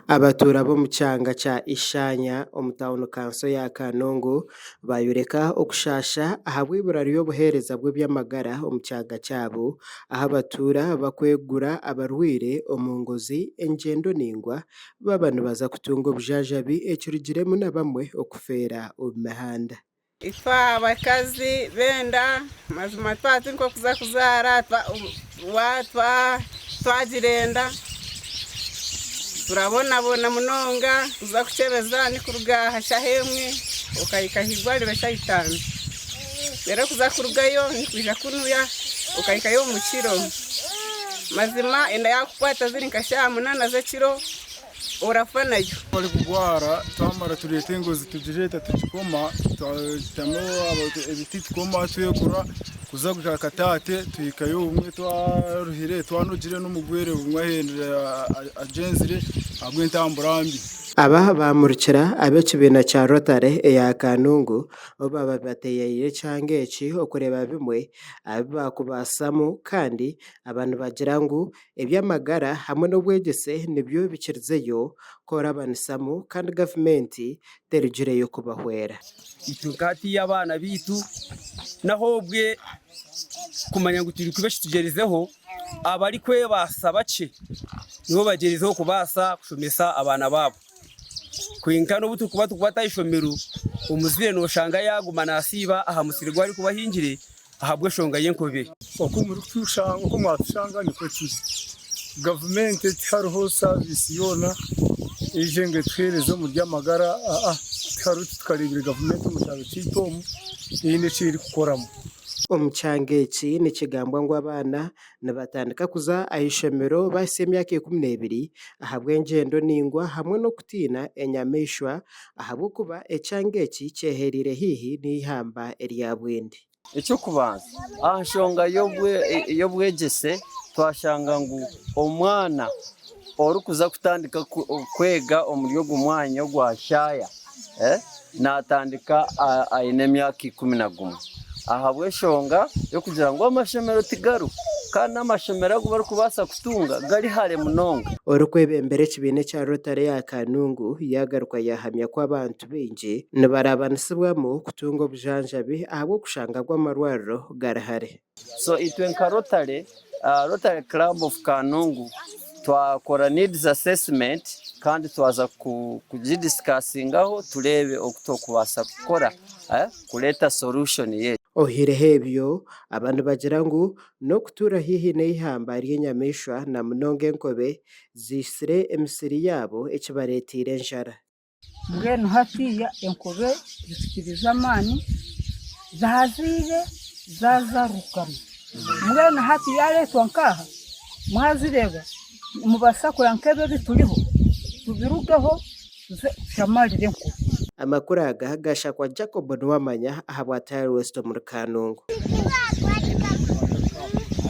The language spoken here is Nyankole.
Abatuura b'omu kyanga kya Ishanya omu tauni kanso ya Kanungu bayoreka okushaasha ahabw'eibura ry'obuheereza bw'eby'amagara omu kyanga kyabo ahu abatuura bakwegura abarwaire omu ngozi engyendo ndaingwa baaba nibaza kutunga obujanjabi ekirugiremu na bamwe okufeera omu mihanda. Itwe abakazi b'enda mazima twaba turi nk'okuza kuzaara twagira enda turabonabona munonga kuza kukyebeza nikuruga aha shaaha emwe okahika aha irwariro shaaha itaano reero kuza kurugayo nikwija kunuya okahikayo omu kiro mazima enda yaakukwata ziri nka shaaha munaana z'ekiro. Orafa nayo. Barikugwara twamara tureeta engozi tugireeta tugikoma twatamu ebiti tukoma twegura kuza kuhika Kataate tuhikayo obumwe twaruhire twanugire n'omurwaire obumwe ahendire agyenzire ahabw'entambura mbi. Aba baamurikira ab'ekibiina kya Rotary eya Kanungu obu baaba bateeyaire ekyanga eki okureeba bimwe ahu baakubaasamu kandi aba nibagira ngu Eby'amagara hamwe n'obwegyese nibyo bikirizeyo kworabanisamu kandi gavumenti terugireyo kubahwera. Itwe nka hatiiya abaana baitu naho obwe kumanya ngu turi kuba ekitugyerizeho abarikwebaasa bakye nibo bagyerizeho kubaasa kushomesa abaana baabo. Kwonka n'obu turikuba turikuba aha ishomero, omuzaire noshanga yaaguma nasiiba aha musiri ogu arikuba ahingire ahabw'enshonga y'enkobe. Oku murikutushanga, oku mwatushanga nikwo turi. Gavumenti tihariho saviisi yoona eije ngu etuheereze omu by'amagara, aa tihariho titukareebire gavumenti omu kyaro kyaitu omu eine eki erikukoramu. Omu kyanga eki nikigambwa ngu abaana nibatandika kuza aha ishomero baahitsya emyaka 12 ahabw'engyendo ndaingwa hamwe n'okutiina enyamaishwa ahabw'okuba ekyanga eki kyehereire haihi n'eihamba erya Bwindi. Eky'okubanza, aha nshonga y'obwegyese twashanga ngu omwana orikuza kutandika kwega omuri ogu mwanya ogwa Shaya naatandika aine emyaka 11 ahabw'enshonga y'okugira ngu amashomero tigariho kandi n'amashomero agu barikubaasa kutunga gari hare munonga. Orikwebembera ekibiina ekya Rotary ya Kanungu yaagaruka yaahamya ku abantu baingi nibarabanisibwamu kutunga obujanjabi ahabw'okushanga ngu amarwariro gari hare. So itwe nka Rotary, Rotary Club of Kanungu twakora needs assessment kandi twaza kugidisikasingaho tureebe oku turikubaasa kukora kureeta solution y'ekyo. Oihireho ebyo, aba nibagira ngu n'okutuura haihi n'eihamba ry'enyamaishwa na munonga enkobe ziitsire emisiri yaabo ekibareeteire enjara. Mbwenu hatiiya enkobe zikirize amaani, zaazaire zaazarukana. Mbwenu hati yaareetwa nk'aha, mwazireeba, nimubaasa kureba nk'ebi ebi turiho tubirugeho tuze tushamarire enkobe. Amakuru aga gashakwa Jacob Nuwamanya ahabwa Tile West omuri Kanungu.